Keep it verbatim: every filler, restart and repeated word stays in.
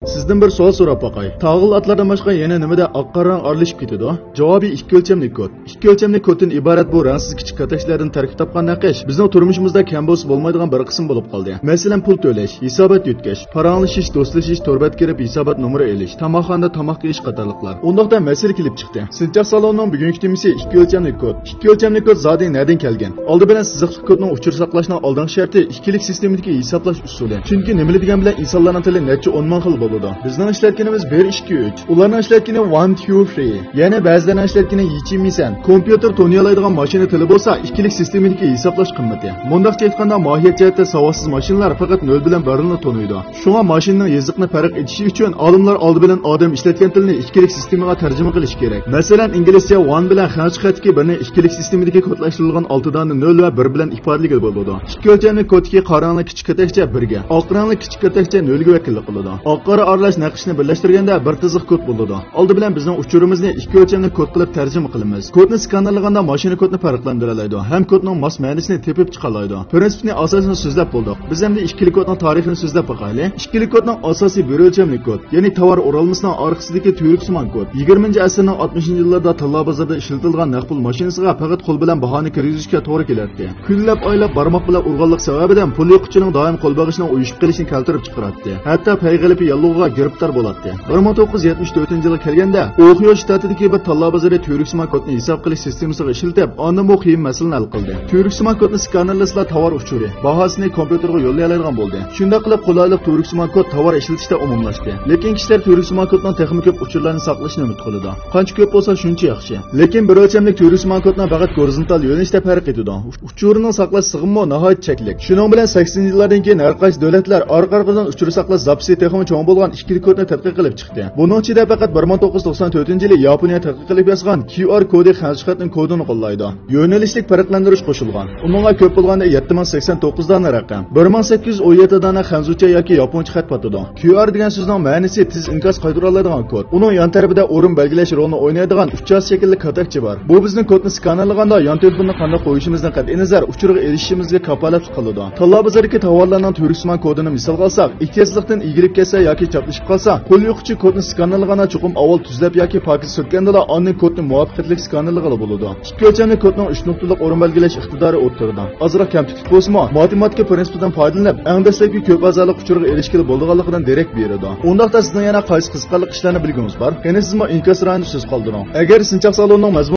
سىزدىن بىر سوئال سوراپ باقاي. تاغىل ئاتلاردىن باشقا يەنە نېمىدە ئاق قارا رەڭ ئارىلىشىپ كېتىدۇ؟ جاۋابى ئىككى ئۆلچەملىك كود. ئىككى ئۆلچەملىك كودتىن ئىبارەت بۇ رەڭسىز كىچىك كاتەكچىلەردىن تەركىب تاپقان نەقىش بىزنىڭ تۇرمۇشىمىزدا كەم بولسا بولمايدىغان بىر قىسىم بولۇپ قالدى. مەسىلەن، پۇل تۆلەش، ھېسابات يۆتكەش، پاراڭلىشىش، دوستلىشىش، تور بەت كىرىپ ھېسابات نومۇرى ئېلىش، تاماقخانىدا تاماق يېيىش قاتارلىقلار. ئۇنداقتا مەسىلە كېلىپ چىقتى. سىنچاق سالونىنىڭ بۈگۈنكى تېمىسى ئىككى ئۆلچەملىك كود. ئىككى ئۆلچەملىك كود زادى نەدىن كەلگەن؟ ئالدى بىلەن سىزىقلىق كودنىڭ ئۇچۇر ساقلاشنىڭ ئالدىنقى شەرتى ئىككىلىك سىستېمىدىكى ھېسابلاش ئۇسۇلى. چۈنكى نېمىلا دېگەن بىلەن ئىنسانلارنىڭ تىلى نەچچە ئون مىڭ خىل بولىدۇ. بىزنىڭ ئىشلەتكىنىمىز بىر، ئىككى، ئۈچ. ئۇلارنىڭ ئىشلەتكىنى ۋان، تۇ، ثرى. يەنە بەزىلەرنىڭ ئىشلەتكىنى يىچىمىسەن. كومپيۇتېر تونۇيالايدىغان ماشىنا تىلى بولسا ئىككىلىك سىستېمىدىكى ھېسابلاش قىممىتى. مۇنداقچە ئېيتقاندا، ماھىيەت جەھەتتە ساۋاتسىز ماشىنىلار پەقەت نۆل بىلەن بىرنى تونۇيدۇ. شۇڭا ماشىنىنىڭ يېزىقىنى پەرق ئېتىشى ئۈچۈن ئالىملار ئالدى بىلەن ئادەم ئىشلەتكەن تىلنى ئىككىلىك سىستېمىغا تەرجىمە قىلىشى كېرەك. مەسىلەن، ئىنگلىزچە ۋان بىلەن خەنزۇ خەتتىكى بىرنى ئىككىلىك سىستېمىدىكى كودلاشتۇرۇلغان ئالتە دانە نۆل ۋە بىر بىلەن ئىپادىلىگىلى بولىدۇ. ئىككى ئۆلچەملىك كودتىكى قارا رەڭلىك كىچىك كاتەكچە بىرگە، ئاق رەڭلىك كىچىك كاتەكچە نۆلگە ۋەكىللىك قىلىدۇ. ئاق قارا ئارىلاش نەقىشنى بىرلەشتۈرگەندە بىر تىزىق كود بولىدۇ. ئالدى بىلەن بىزنىڭ ئۇچۇرىمىزنى ئىككى ئۆلچەملىك كود قىلىپ تەرجىمە قىلىمىز. كودنى سكانېرلىغاندا ماشىنا كودنى پەرقلەندۈرەلەيدۇ ھەم كودنىڭ ماس مەنىسىنى تېپىپ چىقالايدۇ. پىرىنسىپنى ئاساسەن سۆزلەپ بولدۇق. بىز ئەمدى ئىككىلىك كودنىڭ تارىخىنى سۆزلەپ باقايلى. ئىككىلىك كودنىڭ ئاساسى بىر ئۆلچەملىك كود، يەنى تاۋار ئورالمىسىنىڭ ئارقىسىدىكى تۈۋرۈكسىمان كود. يىگىرمىنچى ئەسىرنىڭ ئاتمىشىنچى يىللىرىدا تاللا بازىرىدا ئىشلىتىلىدىغان نەق پۇل ماشىنىسىغا پەقەت قول بىلەن باھانى كىرگۈزۈشكە توغرا كېلەتتى. كۈنلەپ، ئايلاپ بارماق بىلەن ئۇرغانلىق سەۋەبىدىن پۇل يوققۇچىنىڭ دائىم قول بېغىشىنىڭ ئۇيۇشۇپ قېلىشىنى كەلتۈرۈپ چىقىراتتى. ھەتتا پەيغەلىپى ياللۇغىغا گىرىپتار بولاتتى. بىر مىڭ توققۇز يۈز يەتمىش تۆتىنچى يىلغا كەلگەندە، ئوھىيو شتاتىدىكى بىر تاللا بازىرى تۈۋرۈكسىمان كودنى ھېساب قىلىش سىستېمىسىغا ئىشلىتىپ، ئاندىن بۇ قىيىن مەسىلىنى ھەل قىلدى. تۈۋرۈكسىمان كودنى سكانېرلىسىلا تاۋار ئۇچۇرى، باھاسىنى كومپيۇتېرغا يوللىيالايدىغان بولدى. شۇنداق قىلىپ، قولايلىق تۈۋرۈكسىمان كود تاۋار ئىشلىتىشتە ئومۇملاشتى. لېكىن كىشىلەر تۈۋرۈكسىمان كودنىڭ تېخىمۇ كۆپ ئۇچۇرلارنى ساقلىشىنى ئۈمىد قىلىدۇ. قانچە كۆپ بولسا، شۇنچە ياخشى. لېكىن بىر ئۆلچەملىك تۈۋرۈكسىمان كودنىڭ پەقەت گورىزونتال يۆنىلىشتە پەرق ئېتىدۇ. ئۇچۇرىنىڭ ساقلاش سىغىمىمۇ ناھايىتى چەكلىك. شۇنىڭ بىلەن سەكسىنىنچى يىللاردىن كېيىن ھەر قايسى دۆلەتلەر ئارقا-ئارقىدىن ئۇچۇر ساقلاش زاپىسى تېخىمۇ چوڭ بولغان ئىككىلىك كودنى تەتقىق قىلىپ چىقتى. بۇنىڭ ئىچىدە پەقەت بىر مىڭ توققۇز يۈز توقسان تۆتىنچى يىلى ياپونىيە تەتقىق قىلىپ ياسىغان كيۇ ئار كودى خەنزۇ خەتنىڭ كودىنى قوللايدۇ. يۆنىلىشلىك پەرقلەندۈرۈش قوشۇلغان. ئۇنىڭغا كۆپ بولغاندا يەتتە مىڭ سەكسەن توققۇز دانە رەقەم، بىر مىڭ سەككىز يۈز ئون يەتتە دانە خەنزۇچە ياكى ياپونچە خەت پاتىدۇ. كيۇ ئار دېگەن سۆزنىڭ مەنىسى تېز ئىنكاس قايتۇرالايدىغان كود. ئۇنىڭ يان تەرىپىدە ئورۇن بەلگىلەش رولىنى ئوينايدىغان ئۈچ چاسا شەكىللىك كاتەكچە بار. بۇ بىزنىڭ كودنى سكانېرلىغاندا يان تېلېفوننى قانداق قويۇشىمىزدىن قەتئىينەزەر ئۇچۇرغا ئېرىشىشىمىزگە كاپالەتلىك قىلىدۇ. تاللا بازىرىدىكى تاۋارلارنىڭ تۈۋرۈكسىمان كودىنى مىسالغا ئالساق، ئېھتىياتسىزلىقتىن ئېگىلىپ كەتسە ياكى چاپلىشىپ قالسا، قول يوققۇچى كودنى سكانېرلىغاندا چوقۇم ئاۋۋال تۈزلەپ ياكى پاكىز سۈرتكەندىلا ئاندىن كودنى مۇۋەپپەقىيەتلىك سكانېرلىغىلى بولىدۇ. ئىككى ئۆلچەملىك كودنىڭ ئۈچ نۇقتىلىق ئورۇن بەلگىلەش ئىقتىدارى ئوتتۇرىدا. ئازراق كەمتۈكلۈك بولسىمۇ، ماتېماتىكا پىرىنسىپىدىن پايدىلىنىپ، ئەڭ دەسلەپكى كۆپ ئەزالىق ئۇچۇرغا ئېرىشكىلى بولىدىغانلىقىدىن دېرەك بېرىدۇ. ئۇنداقتا سىزنىڭ يەنە قايسى قىزىقارلىق ئىشلارنى بىلگۈڭىز بار؟ قېنى سىزمۇ ئىنكاس رايىندا سۆز قالدۇرۇڭ. ئەگەر سىنچاق سالونىنىڭ مەزمۇن